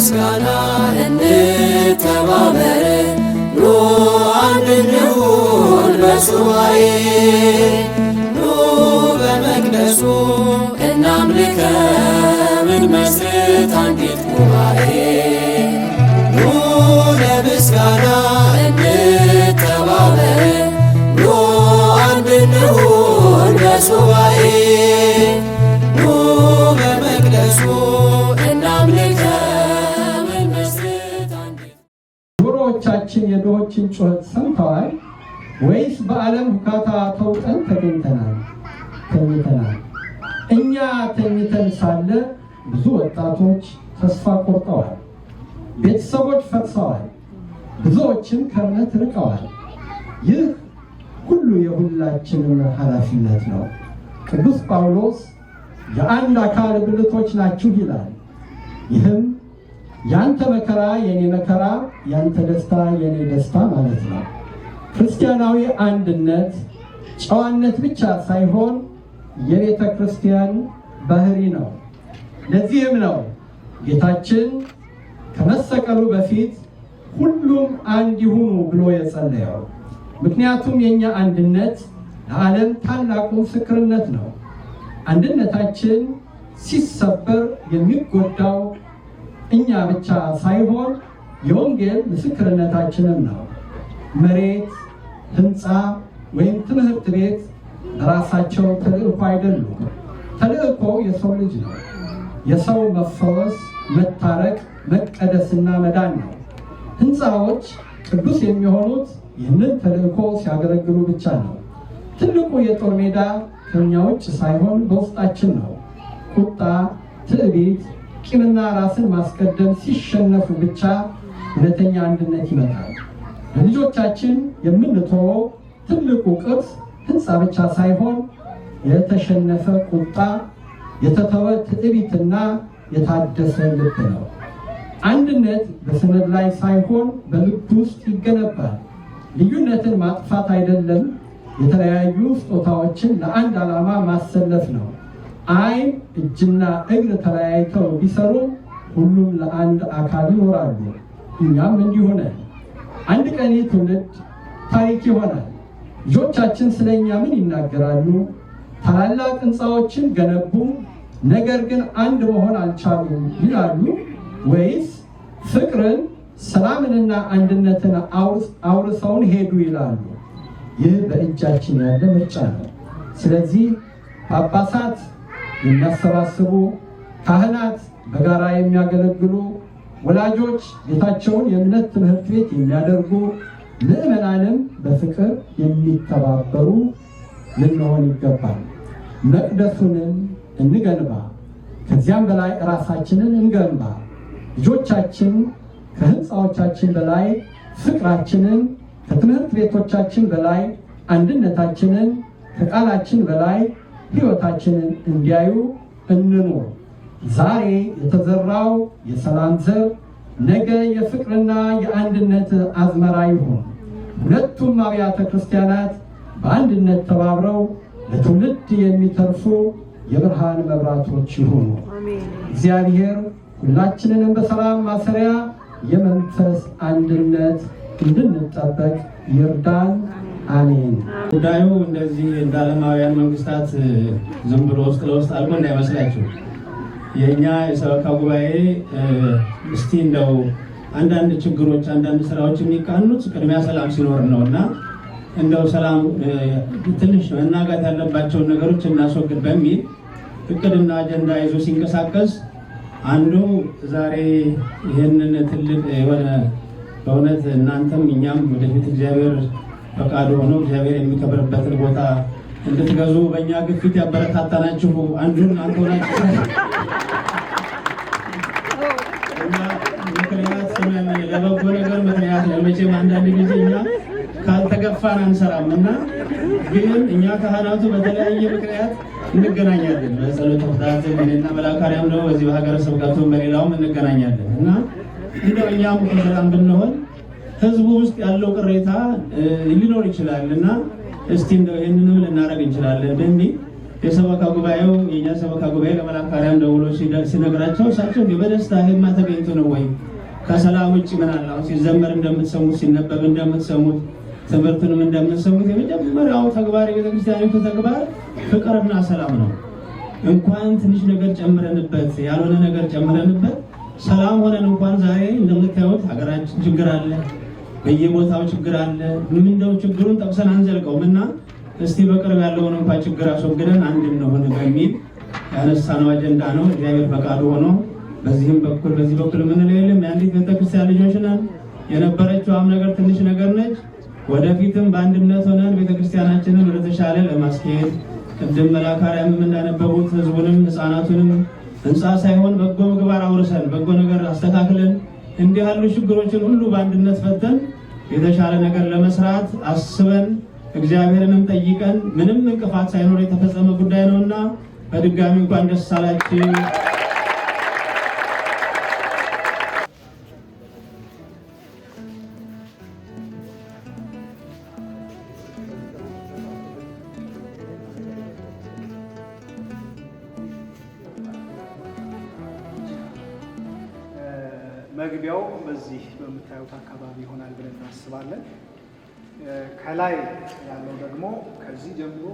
ለምስጋና እንተባበር፣ ኑ አንድ እንሁን በሱባኤ፣ ኑ በመቅደሱ እናምልከው፣ እንመስርት አንዲት ጉባኤ። ኑ ለምስጋና እንተባበር፣ ኑ አንድ እንሁን በሱባኤ፣ ኑ በመቅደሱ እናምልከው፣ እንመስርት አንዲት። ጆሮዎቻችን የድሆችን ጩኸት ሰምተዋል ወይስ በዓለም ሁካታ ተውጠን ተገኝተናል ተኝተናል? እኛ ተኝተን ሳለ ብዙ ወጣቶች ተስፋ ቆርጠዋል፣ ቤተሰቦች ፈርሰዋል፣ ብዙዎችም ከእምነት ርቀዋል። ይህ ሁሉ የሁላችንም ኃላፊነት ነው። ቅዱስ ጳውሎስ የአንድ አካል ብልቶች ናችሁ ይላል። ይህም ያንተ መከራ የኔ መከራ፣ ያንተ ደስታ የኔ ደስታ ማለት ነው። ክርስቲያናዊ አንድነት ጨዋነት ብቻ ሳይሆን የቤተ ክርስቲያን ባህሪ ነው። ለዚህም ነው ጌታችን ከመሰቀሉ በፊት ሁሉም አንድ ይሁኑ ብሎ የጸለየው። ምክንያቱም የእኛ አንድነት ለዓለም ታላቁ ምስክርነት ነው። አንድነታችን ሲሰበር የሚጎዳው እኛ ብቻ ሳይሆን የወንጌል ምስክርነታችንም ነው። መሬት፣ ሕንፃ ወይም ትምህርት ቤት በራሳቸው ተልዕኮ አይደሉም። ተልዕኮ የሰው ልጅ ነው። የሰው መፈወስ፣ መታረቅ፣ መቀደስና መዳን ነው። ሕንፃዎች ቅዱስ የሚሆኑት ይህንን ተልዕኮ ሲያገለግሉ ብቻ ነው። ትልቁ የጦር ሜዳ ከኛ ውጭ ሳይሆን በውስጣችን ነው። ቁጣ፣ ትዕቢት፣ ቂምና ራስን ማስቀደም ሲሸነፉ ብቻ እውነተኛ አንድነት ይመጣል። ለልጆቻችን የምንተወው ትልቁ ቅርስ ሕንፃ ብቻ ሳይሆን የተሸነፈ ቁጣ፣ የተተወ ትዕቢትና የታደሰ ልብ ነው። አንድነት በሰነድ ላይ ሳይሆን በልብ ውስጥ ይገነባል። ልዩነትን ማጥፋት አይደለም፣ የተለያዩ ስጦታዎችን ለአንድ ዓላማ ማሰለፍ ነው። ዓይን፣ እጅና እግር ተለያይተው ቢሰሩ ሁሉም ለአንድ አካል ይኖራሉ። እኛም እንዲሁ ነን። አንድ ቀን ይህ ትውልድ ታሪክ ይሆናል። ልጆቻችን ስለ እኛ ምን ይናገራሉ? ታላላቅ ሕንፃዎችን ገነቡ፣ ነገር ግን አንድ መሆን አልቻሉም ይላሉ? ወይስ ፍቅርን፣ ሰላምንና አንድነትን አውርሰውን ሄዱ ይላሉ? ይህ በእጃችን ያለ ምርጫ ነው። ስለዚህ ጳጳሳት የሚያሰባስቡ፣ ካህናት በጋራ የሚያገለግሉ፣ ወላጆች ቤታቸውን የእምነት ትምህርት ቤት የሚያደርጉ፣ ምዕመናንም በፍቅር የሚተባበሩ ልንሆን ይገባል። መቅደሱንም እንገንባ፣ ከዚያም በላይ ራሳችንን እንገንባ። ልጆቻችን ከሕንፃዎቻችን በላይ ፍቅራችንን፣ ከትምህርት ቤቶቻችን በላይ አንድነታችንን፣ ከቃላችን በላይ ሕይወታችንን እንዲያዩ እንኑር። ዛሬ የተዘራው የሰላም ዘር ነገ የፍቅርና የአንድነት አዝመራ ይሁን። ሁለቱም አብያተ ክርስቲያናት በአንድነት ተባብረው ለትውልድ የሚተርፉ የብርሃን መብራቶች ይሁኑ። እግዚአብሔር ሁላችንንም በሰላም ማሰሪያ የመንፈስ አንድነት እንድንጠበቅ ይርዳን። አሜን። ጉዳዩ እንደዚህ እንደ ዓለማውያን መንግስታት ዝም ብሎ ውስጥ ለውስጥ አልቆ እንዳይመስላችሁ። የእኛ የሰበካ ጉባኤ እስቲ እንደው አንዳንድ ችግሮች፣ አንዳንድ ስራዎች የሚቃኑት ቅድሚያ ሰላም ሲኖር ነው እና እንደው ሰላም ትንሽ መናጋት ያለባቸውን ነገሮች እናስወግድ በሚል እቅድና አጀንዳ ይዞ ሲንቀሳቀስ አንዱ ዛሬ ይህንን ትልቅ የሆነ በእውነት እናንተም እኛም ወደፊት እግዚአብሔር ፈቃዱ ሆኖ እግዚአብሔር የሚከብርበትን ቦታ እንድትገዙ በእኛ ግፊት ያበረታታናችሁ አንዱን እናንተ ሆናችሁ እና ምክንያት ስመን ለበጎ ነገር ምክንያት ነው። መቼም አንዳንድ ጊዜ እኛ ካልተገፋን አንሰራም እና ግን እኛ ካህናቱ በተለያየ ምክንያት እንገናኛለን። በጸሎተ ፍትሐት እኔና መልአከ አርያም ደግሞ በዚህ በሀገረ ስብከቱ በሌላውም እንገናኛለን እና እንደው እኛም ሰላም ብንሆን ህዝቡ ውስጥ ያለው ቅሬታ ሊኖር ይችላል እና እስቲ እንደው ይህንንም ልናደርግ እንችላለን በሚል የሰበካ ጉባኤው የኛ ሰበካ ጉባኤ ለመልአከ አርያም ደውሎ ሲነግራቸው እሳቸው እንዲህ በደስታ ይሄማ ተገኝቶ ነው ወይ ከሰላም ውጭ ምን አለ? አሁን ሲዘመር እንደምትሰሙት፣ ሲነበብ እንደምትሰሙት፣ ትምህርቱንም እንደምትሰሙት የመጀመሪያው ተግባር የቤተክርስቲያኒቱ ተግባር ፍቅርና ሰላም ነው። እንኳን ትንሽ ነገር ጨምረንበት፣ ያልሆነ ነገር ጨምረንበት ሰላም ሆነን እንኳን ዛሬ እንደምታዩት ሀገራችን ችግር አለ፣ በየቦታው ችግር አለ። ምን እንደው ችግሩን ጠቅሰን አንዘልቀውም እና እስቲ በቅርብ ያለውን እንኳን ችግር አስወግደን አንድ እንሆን በሚል ያነሳነው አጀንዳ ነው። እግዚአብሔር ፈቃዱ ሆኖ በዚህም በኩል በዚህ በኩል የምንለው የለም። የአንዲት ቤተክርስቲያን ልጆች ነን። የነበረችዋም ነገር ትንሽ ነገር ነች። ወደፊትም በአንድነት ሆነን ቤተክርስቲያናችንን ወደ ተሻለ ለማስኬድ ቅድም መልአከ አርያምም እንዳነበቡት ህዝቡንም ህፃናቱንም ህንፃ ሳይሆን በጎ ምግባር አውርሰን በጎ ነገር አስተካክለን እንዲህ ያሉ ችግሮችን ሁሉ በአንድነት ፈተን የተሻለ ነገር ለመስራት አስበን እግዚአብሔርንም ጠይቀን ምንም እንቅፋት ሳይኖር የተፈጸመ ጉዳይ ነውና በድጋሚ እንኳን ደስ አላችሁ። መግቢያው በዚህ በምታዩት አካባቢ ይሆናል ብለን እናስባለን። ከላይ ያለው ደግሞ ከዚህ ጀምሮ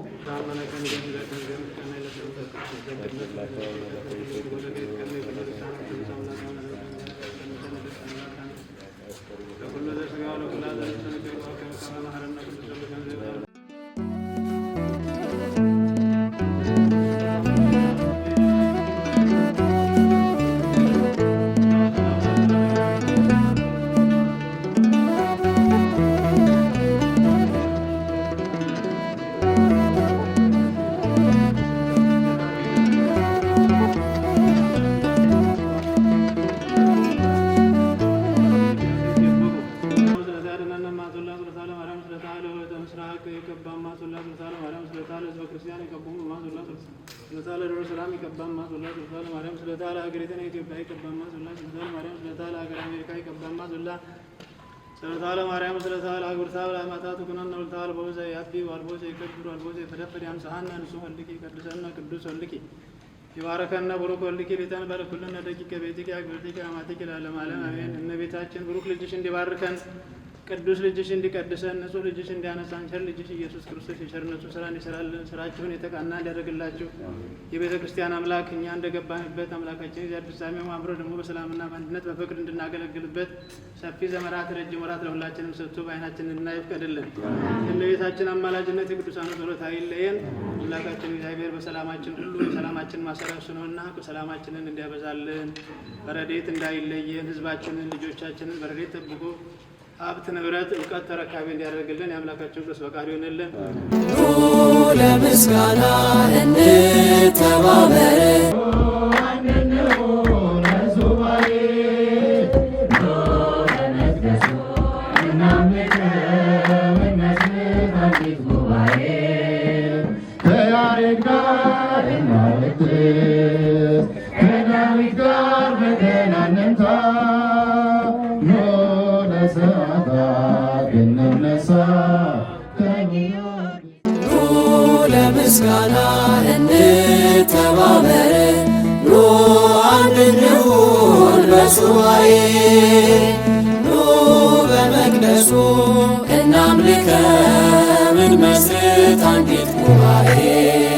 ስለታለ ማርያም ስለታለ አጉርታ ለማታት ኩነን ወልታል በውዘ ያቢ ወልቦዘ ይከብሩ ወልቦዘ ይፈደፈድ ያምሳሃነ ንጹሕ ወልኪ ቅዱሰነ ቅዱስ ወልኪ ይባረከነ ብሩክ ወልኪ ሊተን በረኩልነ ደቂቀ ቤቲከ አግብርቲከ አማቲከ ለዓለመ ዓለም አሜን። እመቤታችን ብሩክ ልጅሽ እንዲባርከን፣ ቅዱስ ልጅሽ እንዲቀድሰን፣ ንጹሕ ልጅሽ እንዲያነሳን፣ ቸር ልጅሽ ኢየሱስ ክርስቶስ የቸርነቱ ስራ እንዲሰራልን፣ ስራችሁን የተቃና እንዲያደርግላችሁ የቤተ ክርስቲያን አምላክ እኛ እንደገባንበት አምላካችን እግዚአብሔር ፍጻሜው አምሮ ደግሞ በሰላምና በአንድነት በፍቅር እንድናገለግልበት ሰፊ ዘመናት ረጅም ወራት ለሁላችንም ሰጥቶ በዓይናችን እንድናይ ይፍቀድልን። የእመቤታችን አማላጅነት የቅዱሳኑ ጸሎት አይለየን። አምላካችን እግዚአብሔር በሰላማችን ሁሉ የሰላማችን ማሰሪያ እሱ ነውና ሰላማችንን እንዲያበዛልን፣ በረድኤት እንዳይለየን፣ ህዝባችንን ልጆቻችንን በረድኤት ጠብቆ ሀብት ንብረት እውቀት ተረካቢ እንዲያደርግልን የአምላካችን ቅዱስ ፈቃዱ ይሆንልን። ኑ ለምስጋና እንተባበር። ከያሬድ ጋር እናወድስ፣ ከዳዊት ጋር በገና እንምታ፣ ኑ ለሰዓታት እንነሳ። ኑ ለምስጋና እንተባበር፣ ኑ አንድ እንሁን በሱባኤ፣ ኑ በመቅደሱ እናምልከው እንመስርት አንዲት ጉባኤ።